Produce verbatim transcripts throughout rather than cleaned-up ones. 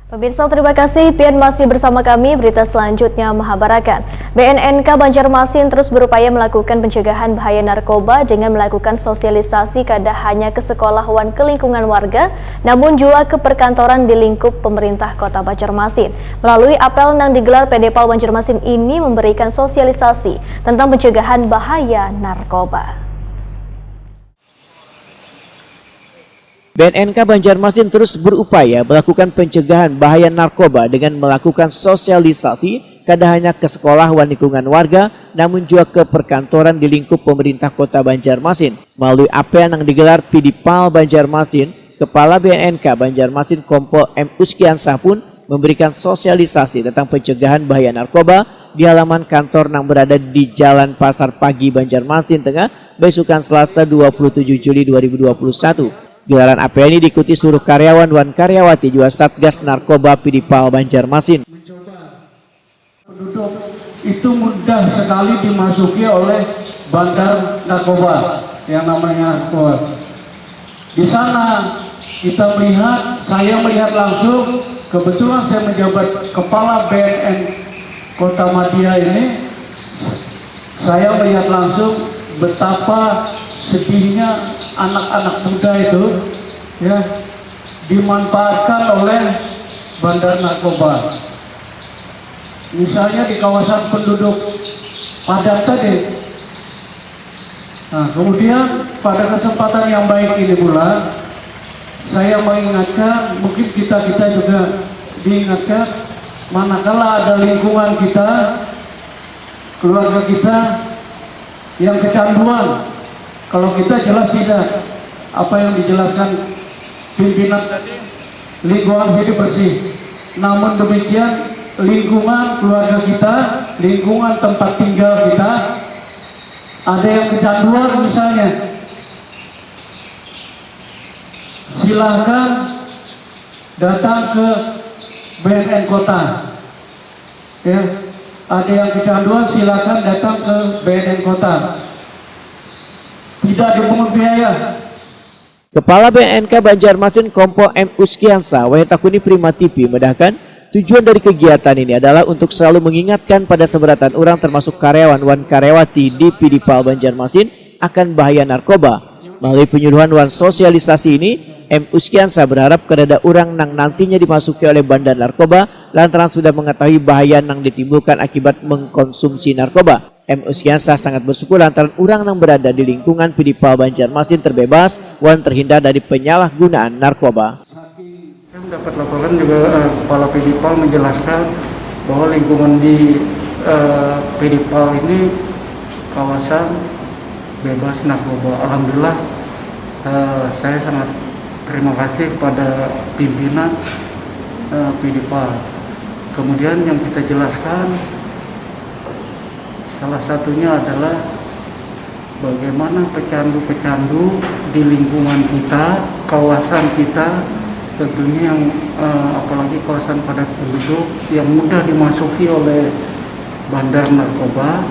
Pemirsa, terima kasih. Pian masih bersama kami. Berita selanjutnya mahabarakan. B N N K Banjarmasin terus berupaya melakukan pencegahan bahaya narkoba dengan melakukan sosialisasi kada hanya ke sekolah wan ke lingkungan warga, namun jua ke perkantoran di lingkup pemerintah Kota Banjarmasin. Melalui apel nang digelar P D Pal Banjarmasin ini memberikan sosialisasi tentang pencegahan bahaya narkoba. B N N K Banjarmasin terus berupaya melakukan pencegahan bahaya narkoba dengan melakukan sosialisasi kada hanya ke sekolah wan lingkungan warga, namun jua ke perkantoran di lingkup pemerintah Kota Banjarmasin. Melalui apel nang digelar Pidipal Banjarmasin, Kepala B N N K Banjarmasin Kompol M Uskiansah pun memberikan sosialisasi tentang pencegahan bahaya narkoba di halaman kantor nang berada di Jalan Pasar Pagi, Banjarmasin Tengah, besukan Selasa dua puluh tujuh Juli dua ribu dua puluh satu. Gelaran apel ini diikuti seluruh karyawan wan karyawati jua Satgas Narkoba Pidipal Banjarmasin. Penduduk itu mudah sekali dimasuki oleh bandar narkoba yang namanya narkoba. Di sana kita melihat, saya melihat langsung, kebetulan saya menjabat kepala B N N Kota Madya ini, saya melihat langsung betapa sedihnya anak-anak muda itu, ya, dimanfaatkan oleh bandar narkoba. Misalnya di kawasan penduduk padat tadi. Nah, kemudian pada kesempatan yang baik ini pula, saya mengingatkan, mungkin kita-kita juga diingatkan, manakala ada lingkungan kita, keluarga kita yang kecanduan, kalau kita jelas tidak, apa yang dijelaskan pimpinan tadi, lingkungan sini bersih. Namun demikian, lingkungan keluarga kita, lingkungan tempat tinggal kita, ada yang kecanduan misalnya, silahkan datang ke B N N Kota. Ya, ada yang kecanduan, silakan datang ke B N N Kota. Tidak dipungut biaya. Kepala B N N K Banjarmasin Kompol M Uskiansa, Wahid Takuni Prima T V, medahkan, tujuan dari kegiatan ini adalah untuk selalu mengingatkan pada seberatan orang termasuk karyawan wan karyawati di Pidipal Banjarmasin akan bahaya narkoba. Melalui penyuluhan wan sosialisasi ini, M Uskiansa berharap kadada orang nang nantinya dimasuki oleh bandar narkoba lantaran sudah mengetahui bahaya nang ditimbulkan akibat mengkonsumsi narkoba. M Uskiansa sangat bersyukur lantaran orang nang berada di lingkungan Pidipal Banjarmasin terbebas wan terhindar dari penyalahgunaan narkoba. Saya mendapat laporan juga eh, Kepala Pidipal menjelaskan bahwa lingkungan di eh, Pidipal ini kawasan bebas narkoba. Alhamdulillah eh, saya sangat terima kasih kepada pimpinan eh, Pidipal. Kemudian yang kita jelaskan salah satunya adalah bagaimana pecandu-pecandu di lingkungan kita, kawasan kita, tentunya yang eh, apalagi kawasan padat penduduk yang mudah dimasuki oleh bandar narkoba,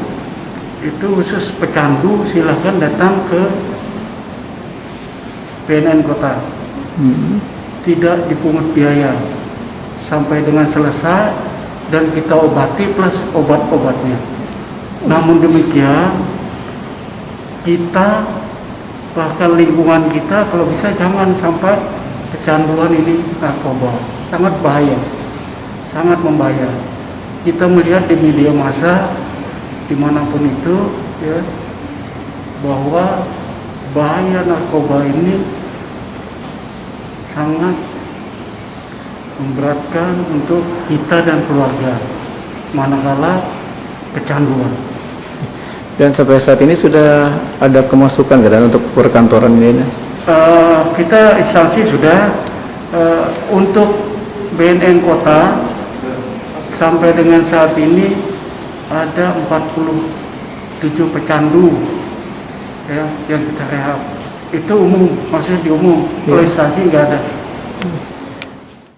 itu khusus pecandu silahkan datang ke B N N Kota. Tidak dipungut biaya sampai dengan selesai dan kita obati plus obat-obatnya. Namun demikian, kita bahkan lingkungan kita kalau bisa jangan sampai kecanduan ini narkoba. Sangat bahaya, sangat membahayakan. Kita melihat di media massa dimanapun itu, ya, bahwa bahaya narkoba ini sangat memberatkan untuk kita dan keluarga manakala kecanduan. Dan sampai saat ini sudah ada kemasukan kan untuk perkantoran ini? Nah? Uh, kita instansi sudah uh, untuk B N N kota sampai dengan saat ini ada empat puluh tujuh pecandu ya, yang kita rehab. Itu umum, maksudnya di umum. Kalau instansi nggak ada.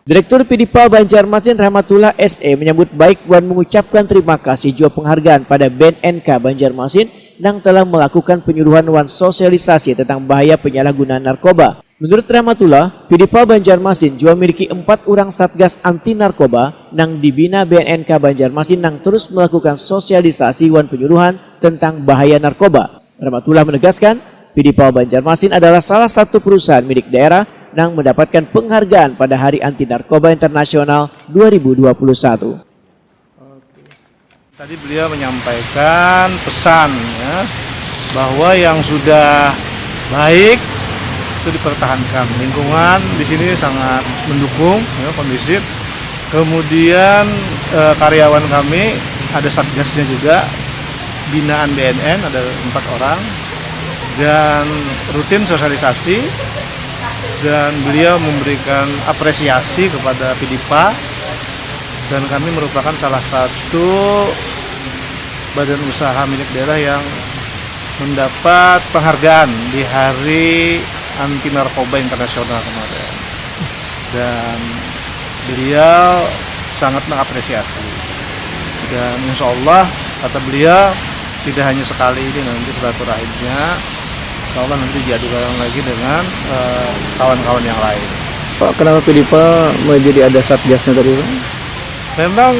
Direktur Pidipal Banjarmasin Rahmatullah S E menyambut baik wan mengucapkan terima kasih jua penghargaan pada B N N K Banjarmasin nang telah melakukan penyuluhan wan sosialisasi tentang bahaya penyalahgunaan narkoba. Menurut Rahmatullah, Pidipa Banjarmasin jua miliki empat urang satgas anti narkoba nang dibina B N N K Banjarmasin nang terus melakukan sosialisasi wan penyuluhan tentang bahaya narkoba. Rahmatullah menegaskan, Pidipa Banjarmasin adalah salah satu perusahaan milik daerah nang mendapatkan penghargaan pada Hari Anti Narkoba Internasional dua ribu dua puluh satu. Tadi beliau menyampaikan pesan, ya, bahwa yang sudah baik itu dipertahankan. Lingkungan di sini sangat mendukung, ya, kondusif. Kemudian eh, karyawan kami ada satgasnya juga, binaan B N N ada empat orang, dan rutin sosialisasi, dan beliau memberikan apresiasi kepada Pidipa, dan kami merupakan salah satu badan usaha milik daerah yang mendapat penghargaan di Hari Anti Narkoba Internasional kemarin, dan beliau sangat mengapresiasi, dan insya Allah, kata beliau, tidak hanya sekali ini nanti silaturahimnya, insya Allah nanti diadukan lagi dengan eh, kawan-kawan yang lain. Pak, kenapa Pidipa menjadi ada satgasnya tadi, Pak? Memang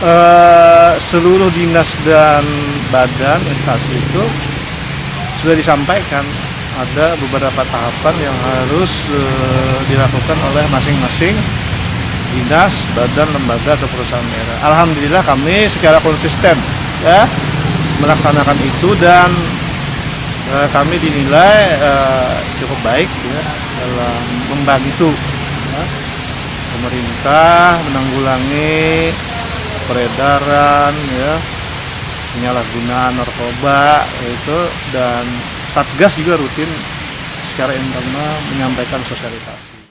eh, seluruh dinas dan badan instansi itu sudah disampaikan ada beberapa tahapan yang harus eh, dilakukan oleh masing-masing dinas, badan, lembaga atau perusahaan daerah. Alhamdulillah kami secara konsisten, ya, melaksanakan itu, dan eh, kami dinilai eh, cukup baik, ya, dalam membantu, ya, pemerintah menanggulangi peredaran, ya, penyalahgunaan narkoba itu, dan Satgas juga rutin secara internal menyampaikan sosialisasi.